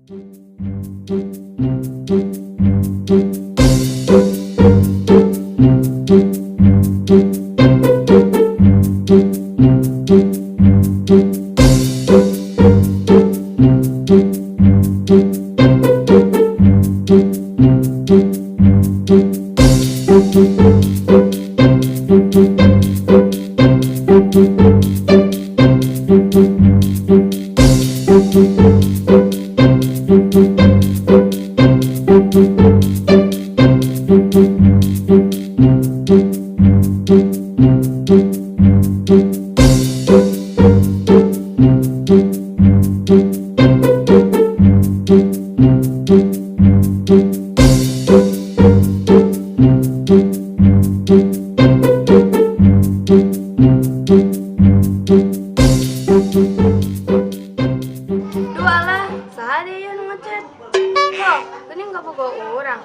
Duh alah, saha deui nu ngechat? Kok, geuning kabogoh urang.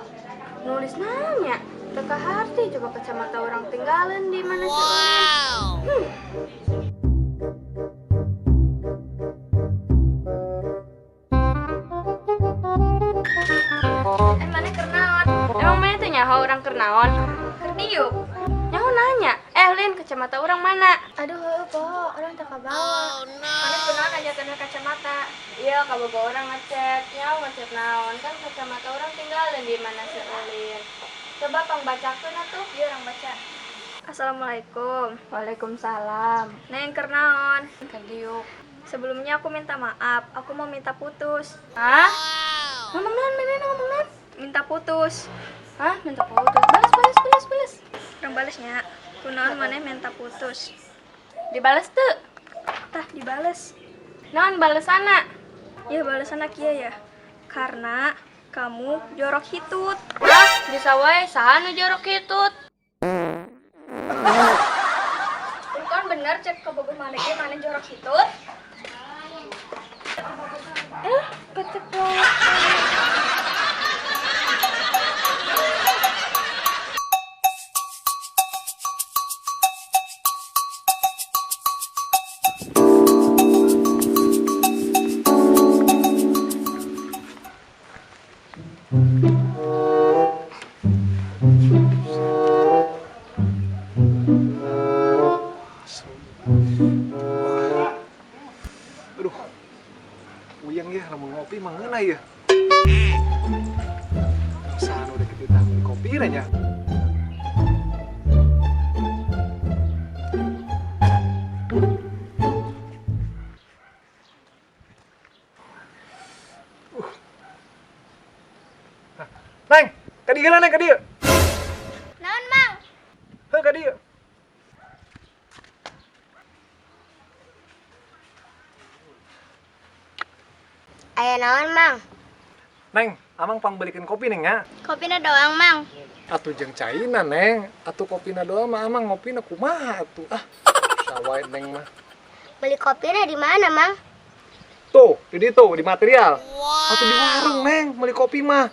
Nulis nanya, teu kaharti coba kacamata urang tinggalin di mana si Ulin. Eh, maneh keur naon? Emang maneh teh nyaho urang keur naon? Keur diuk. Nyaho nanya. Eh, Lin, kacamata urang mana? Aduh, heueuh poho, urang teu kabawa. Oh, no. Maneh kunaon nanyakeun kacamata? Iya, kabogoh urang ngechat. Nyaho ngechat naon? Kan kacamata urang tinggalin di mana si Ulin. Coba pangbacakeun atuh. Ieu urang baca. Assalamualaikum. Waalaikumsalam. Neng, keur naon? Keur diuk. Sebelumnya aku minta maaf, aku mau minta putus. Hah? Ngomong naon, maneh ngomong naon? Minta putus. Hah? Minta putus. Balas, balas, balas, balas. Urang balesnya. Kunaon maneh minta putus? Dibales tuh. Tah, dibales. Naon balesanna? Ya balesanna kieu ya. Karena kamu jorok hitut. Hah? Bisa wae saha nu jorok hitut? Kan bener cek kabogoh maneh ge maneh jorok hitut. Eh, keceplosan. Aduh, puyeng ya, lamun ngopi mah ngeunah ya. Saha udah kita beli kopi nya. Nah, Neng, ka dieu lah, Neng, ka dieu. Naon, Mang? Heuh, ka dieu. Aya naon, Mang? Neng, amang pangbelikeun kopi, Neng, nya. Kopina doang, Mang. Atuh jeung caina, Neng. Atuh kopina doang mah amang ngopina kumaha atuh. Ah, sawae Neng mah. Beli kopina di mana, Mang? Tuh, di ditu, di material. Atuh di warung, Neng, beli kopi mah.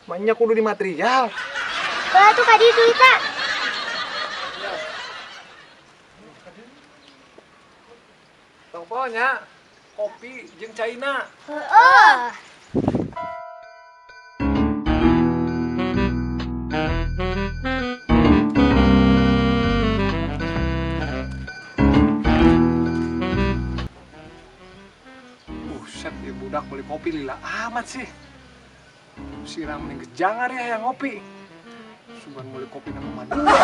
Maknya kudu di material. Bawa tuh ka ditu, Ita. Tong poho nya, kopi jeung caina. Heeh. Buset, ya budak beli kopi lila amat sih. Siram mending kejangan ya yang ngopi. Sugan beli kopi nama Madura.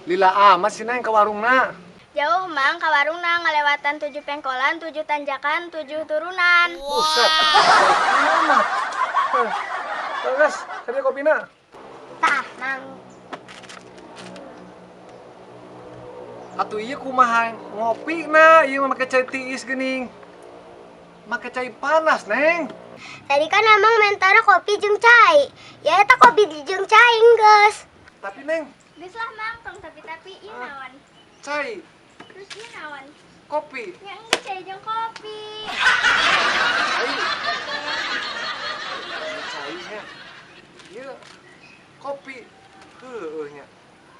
Lila amat sih Neng ke warungna. Jauh, Mang, ke warungna ngalewatan 7 pengkolan, 7 tanjakan, 7 turunan. Buset, amat. Terus, tadi kopina. Tah, Mang. Atuh ieu kumaha ngopi na, ieu mah make cai tiis geuning. Make cai panas, Neng. Tadi kan Amang mentara kopi jeung cai. Ya eta kopi jeung cai geus. Tapi Neng, geus lah, Mang, tong tapi-tapi ieu naon? Cai. Terus ieu naon? Kopi. Ya enggak, cai jeung kopi. Cai. Cainya. Ieu Kopi. Heueuh nya.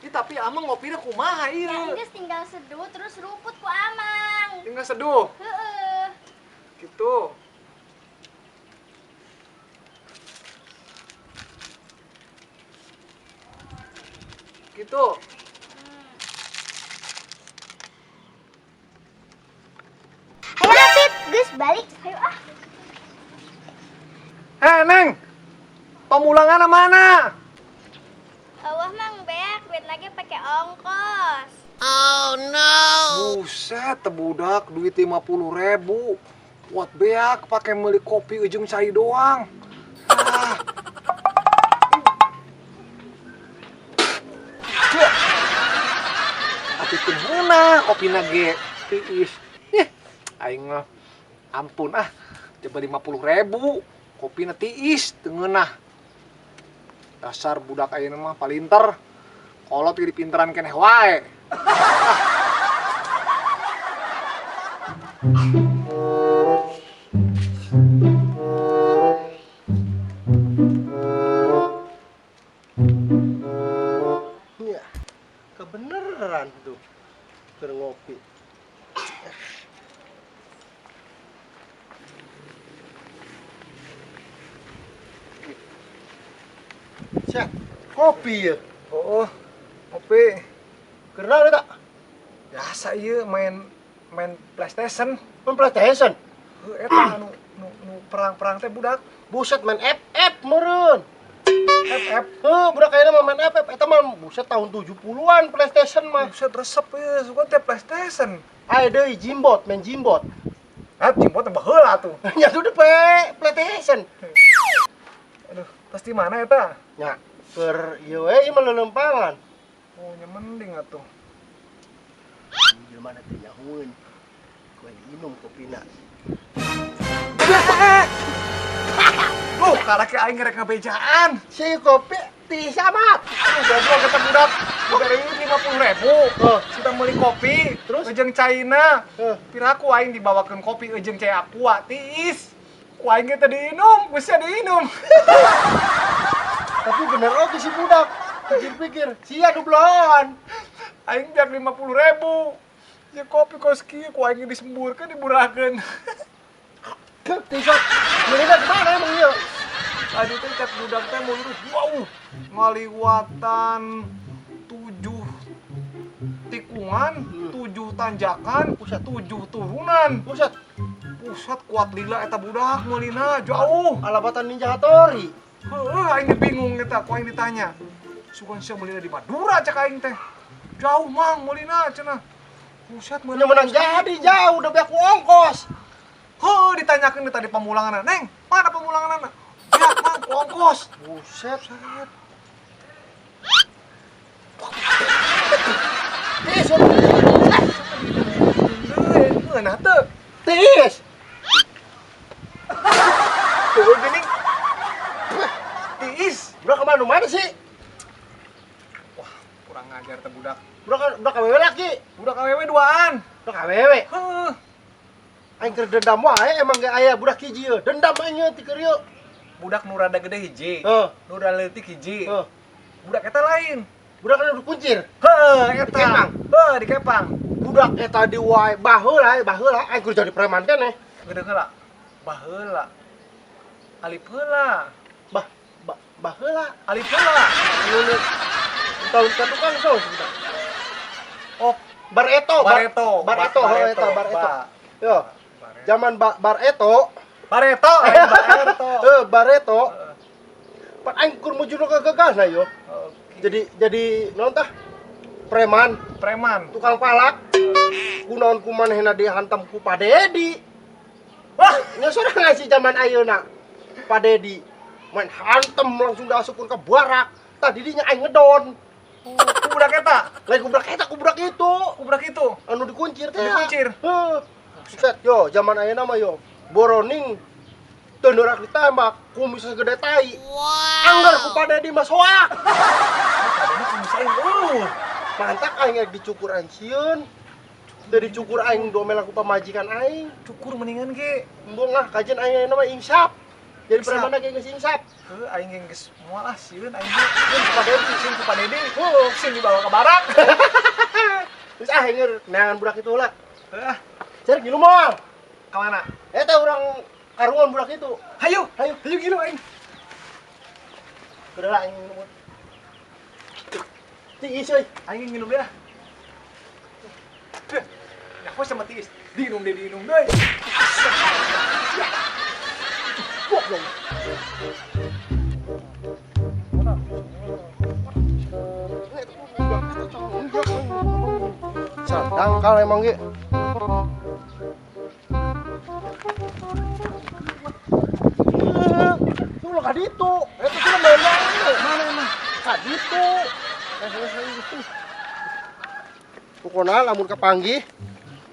Ih, tapi amang ngopina kumaha ieu? Ya geus tinggal seduh terus ruput ku amang. Tinggal seduh. Heeh. Gitu. Gitu. Hayo Pip, geus balik. Ayo ah. Eh, Neng. Pemulangan mana? Awah mang beak duit lagi pakai ongkos. Buset, tebudak duit 50.000. Kuat beak pakai beli kopi ujung cai doang. Ah. Atuh teu meunah kopina ge tiis. Ih, aing mah ampun ah. Coba 50.000 kopina tiis teu ngeunah. Dasar budak ayeuna mah palinter. Kolot ge dipinteran keneh wae. Ya, kebeneran tuh keur ngopi. Siap, kopi ya. Oh, ngopi. Kenal tak? Biasa ieu main main PlayStation. Main PlayStation. Heuh, eta anu nu, nu perang-perang teh budak. Buset main FF meureun. FF. Heuh, budak ayeuna mah main FF eta mah buset tahun 70-an PlayStation mah. Buset resep ieu suka teh PlayStation. Aya deui Jimbot, main Jimbot. Ah, Jimbot teh baheula atuh. Nya tuh PlayStation. Aduh, tas di mana eta? Nya, keur ieu we ieu mah lelempangan. Oh, nya mending atuh. Jelema teh nyahueun. Ku minum kopina. Duh, karek aing rek ngabejaan. Si kopi tiis amat. Aduh, goblok eta budak. Dibere 50.000. Oh. Kita meuli kopi, Terus? Ujung China. Heuh. Piraku aing dibawakeun kopi ujung cai aqua tiis. Ku aing ge teu diinum, geus diinum. Tapi bener oke si budak. Pikir-pikir, sia dubloan. Aing biak 50.000. Ya kopi kos kieu ku aing disemburkeun diburahkeun. Tiis. Meulina di mana emang ieu? Tadi teh cek budak teh mau lurus wow ngaliwatan 7 tikungan, 7 tanjakan, Buset. 7 turunan. Buset, Pusat kuat lila eta budak meulina jauh. alabatan Ninja Hattori. Heuh, aing ge bingung eta ku aing ditanya. Sugan sia meulina di Madura cek aing teh. Jauh mang meulina cenah. Buset Nya menang jadi jauh udah beak ku ongkos. Heuh, ditanyakeun tadi pemulangan. Neng, mana pemulangan? Ya, mang ku ongkos. Buset. Tiis. Heuh, ngeunah teu. Tiis. Tuh gini. Tiis. Budak kemana mana sih? Wah, kurang ajar teh budak. Budak budak awewe laki. Budak awewe duaan. Budak awewe. Heuh. Aing keur dendam wae emang ge aya budak hiji ye. Dendam aing ye ti keur ieu. Budak nu rada gede hiji. Heuh. Nu rada leutik hiji. Heuh. Budak eta lain. Budak kan udah kuncir. Heuh, eta. Dikepang. Heuh, dikepang. Budak eta di wae baheula baheula aing keur jadi preman keneh. Gede heula. Baheula. Alip heula. Bah bah baheula. Alip heula. Nu tahun ka tukang sos budak. Oh, Bareto, Bareto. Bareto, heuh eta Bareto. Ba. Yo. Zaman Bareto, Bareto, lain Bareto. heuh Bareto. Pan aing keur muju nu kagagasna yo. Oke. Jadi naon tah? Preman, Preman. tukang palak. Kunaon ku manehna dihantam ku Pak Dedi. Wah, Nya sorangan sih zaman ayeuna. Pak Dedi main hantem langsung diasupkeun ke barak. Tah didinya aing ngedon. Ku budak eta. Lain ku budak eta, ku budak itu. Ku budak itu. Anu dikuncir teh. Anu dikuncir. Heuh. Buset, yo zaman ayeuna mah yo. Boroning teu neurak ditembak, kumis segede tai. Wow. Angger ku Pak Dedi mah soak. Adanya kumis aing eueuh. Mantak aing rek dicukur aing sieun. Teu dicukur aing domelan ku pamajikan aing. Cukur mendingan ge. Embung ah kajian aing ayeuna mah insaf. Jadi preman ge geus insap. Heuh, aing ge geus moal ah sieun aing ge. Sieun ku Pak Dedi, sieun ku Pak Dedi. Heuh, sieun dibawa ke barak. Terus ah aing neangan budak itu lah. Heuh, ah, Cer ngilu moal. ka mana? Eta urang karuan budak itu. Hayu, Hayu. hayu ngilu aing. Udah lah aing minum. Tiis euy. Aing nginum deh ah. Deh, nyaho sama tiis. Diinum deh, diinum deh. Goblok. Dangkal emang ge. Tuh lo kaditu. Eta tuh memang. Mana emang? Kaditu. Pokona lamun kapanggih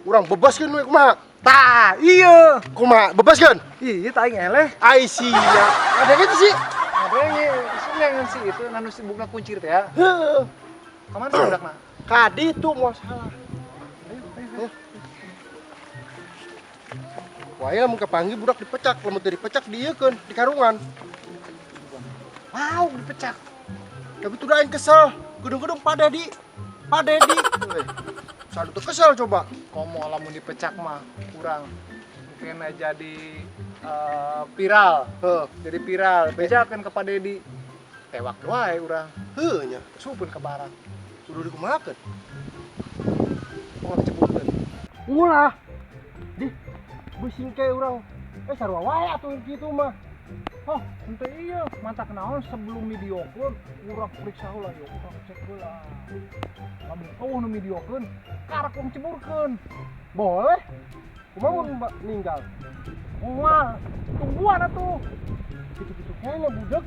urang bebaskeun we kumaha? Tah, iya. Kumaha bebaskeun? Iya, tah aing eleh. Ai sia. Ada gitu sih. Ada yang ngan si itu nanu si bukna kuncir teh ya. Heuh. Kamana si budakna? Kaditu moal salah. Ayo, ayo. Wah, lamun kapanggih budak dipecak, lamun teu dipecak diieukeun di karungan. Mau dipecak. Tapi tuh aing kesel. Gedung-gedung Pak Dedi. Pak Dedi. Sadu tuh kesel coba. Komo lamun dipecak mah kurang. Mungkin jadi viral. Heuh. Jadi viral. Bejakeun ke Pak Dedi. Tewak wae urang. Heuh nya. Supun ke barak. Kudu dikumahakeun. Pokoknya ceburkeun. Ulah. Di busing kayak urang. Sarua wae atuh kitu mah. Oh, henteu iya, mantak naon sebelum midiokeun urang periksa heula yeuh, urang cek heula. Lamun eueuh nu midiokeun, karak urang ceburkeun. Boleh. Kumaha mun ninggal? Moal, tungguan atuh. Gitu-gitu kayaknya budak.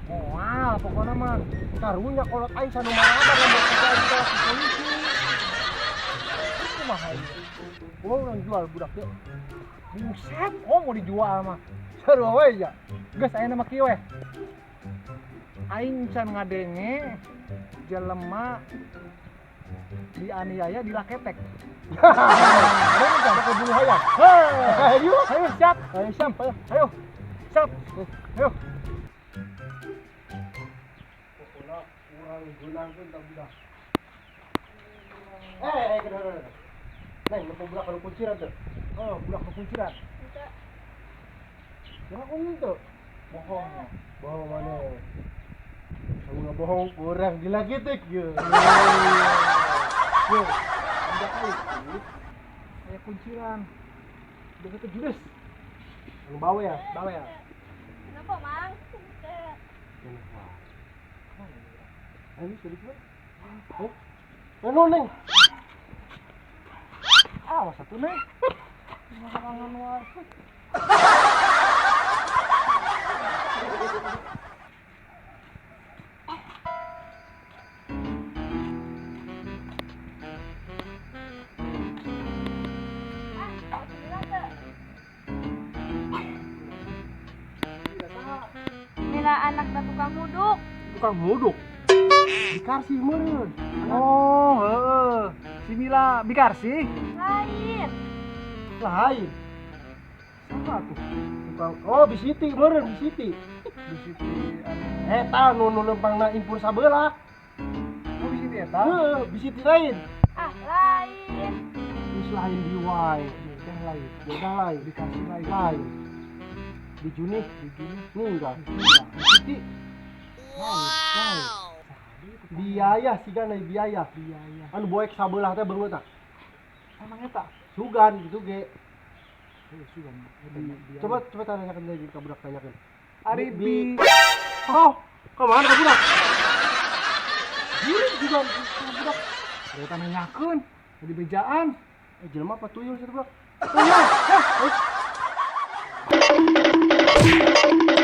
Moal pokona mah. Karunya kolot aing sanu maraban lamun kerjaan kita ke polisi. Kumaha ieu? Kumaha urang jual budak teh? Buset, oh mau dijual mah. Sarua wae ya. Geus ayeuna mah kieu we. Aing can ngadenge jelema dianiaya di laketek. Ada bulu hayam. Hei, Ayo. ayo siap. Ayo siap, ayo. Ayo. Siap. Ayo. Pokoknya urang geunangkeun ka budak. Kenapa, kenapa? Neng, nempo budak anu kunciran teu? Oh, budak nu kunciran. Henteu. Ya aku henteu. Bohong. Bohong mana? Kamu nggak bohong, kurang dilagitik ye. Yo, budak aing. Aya kunciran. Budak itu judes. Anu bawe ya? Bawe ya. Kenapa, Mang? Henteu. Ayo, serius banget. Eh, anu neng. Ah, satu neng. Makangan wae. Ah, bilang teu. Mila anak tukang muduk. Tukang muduk. Dikarsi meureun. Oh, heeh. Si Mila Bikarsi. Lain. Lain. Sama tuh. Tukang oh bisiti meureun bisiti. Bisiti anu. Eta nu nu lempangna impur sabelah. Oh, bisiti eta. Heuh, bisiti lain. Ah, lain. Geus lain di wae. Beda lain. Beda lain. Bikarsi lain. Lain. Di Juni, Di Juni. ninggal. Ninggal. Bisiti Lain. lain. Biaya siga na biaya. Biaya. Anu boek sabelah teh beungeut tah. Emang eta? Sugan gitu ge. Heuh, sugan. Eta nya biaya. Coba coba tanyakan lagi ka budak tanyakeun. Ari Bi- bi. Oh, ke mana ka budak? Gini juga ka budak. Eta nanyakeun. Di bejaan. Jelema apa tuyul sih budak? Tuyul. Hah.